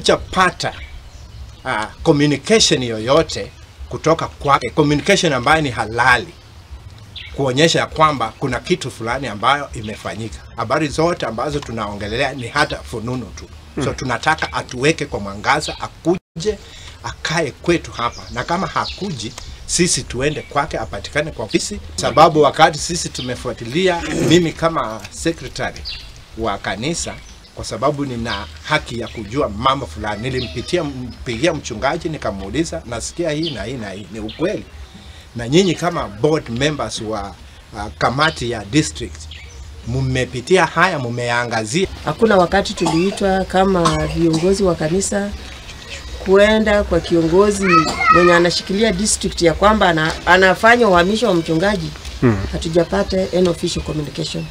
Hatujapata communication yoyote kutoka kwake, communication ambayo ni halali kuonyesha kwamba kuna kitu fulani ambayo imefanyika. Habari zote ambazo tunaongelea ni hata fununu tu. So tunataka atuweke kwa mwangaza, akuje akae kwetu hapa, na kama hakuji sisi tuende kwake, apatikane kwa ofisi. Sababu wakati sisi tumefuatilia, mimi kama secretary wa kanisa, kwa sababu nina haki ya kujua mambo fulani, nilimpigia mchungaji nikamuuliza, nasikia hii na hii na hii, ni ukweli? Na nyinyi kama board members wa kamati ya district mmepitia haya, mmeangazia? Hakuna wakati tuliitwa kama viongozi wa kanisa kuenda kwa kiongozi mwenye anashikilia district ya kwamba anafanya uhamisho wa mchungaji. Hatujapata any official communication.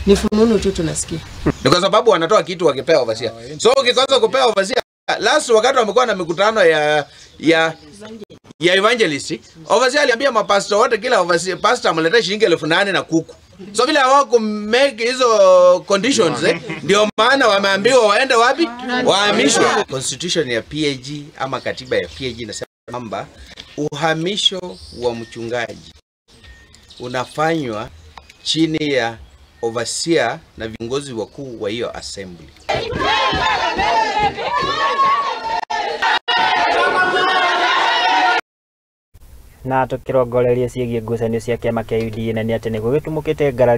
Ni fununu tu tunasikia. Ni kwa sababu wanatoa kitu wakipewa overseer. So ukikosa kupewa overseer, last wakati wamekuwa na mikutano ya evangelist, overseer aliambia mapastor wote, kila overseer pastor amletee shilingi 8,000 na kuku. So vile hawako make hizo conditions, ndio maana wameambiwa waende wapi? Wahamishwe. Constitution ya PAG ama katiba ya PAG inasema kwamba uhamisho wa mchungaji unafanywa chini ya overseer na viongozi wakuu wa hiyo assembly. Na tukirongoreria ciĩgiĩ ngucanio cia kĩama kĩa UDA na nĩ atĩ nĩguo gĩtumũkĩte ngarari.